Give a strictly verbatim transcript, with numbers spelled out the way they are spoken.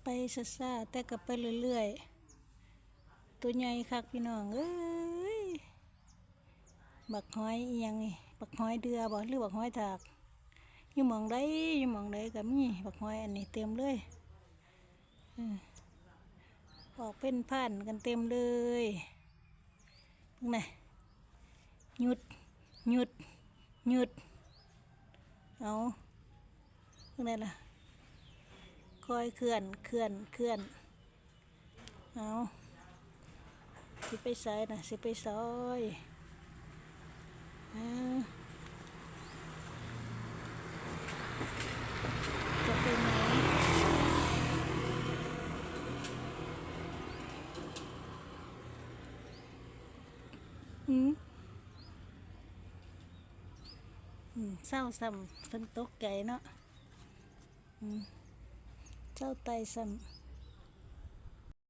ไปซ่าๆ แต่ก็ไปเรื่อยๆ ตัวใหญ่คักพี่น้องเอ้ย บักหอยอีหยังนี่ บักหอยเดือบ่ หรือบักหอยทาก อยู่หม่องใด อยู่หม่องใดก็มี บักหอยอันนี้เต็มเลย เออ ออกเพ่นพ่านกันเต็มเลย เบิ่งนะ หยุด หยุด หยุด เอา เบิ่งได้ล่ะ ค่อยเคลื่อน เคลื่อน เคลื่อน เอา สิไปไสน่ะ สิไปไส เอา จะไปไหน อืม อืม เซาซ้ำ เพิ่นตกใจเนาะ อืม เซาไต่ซ้ำ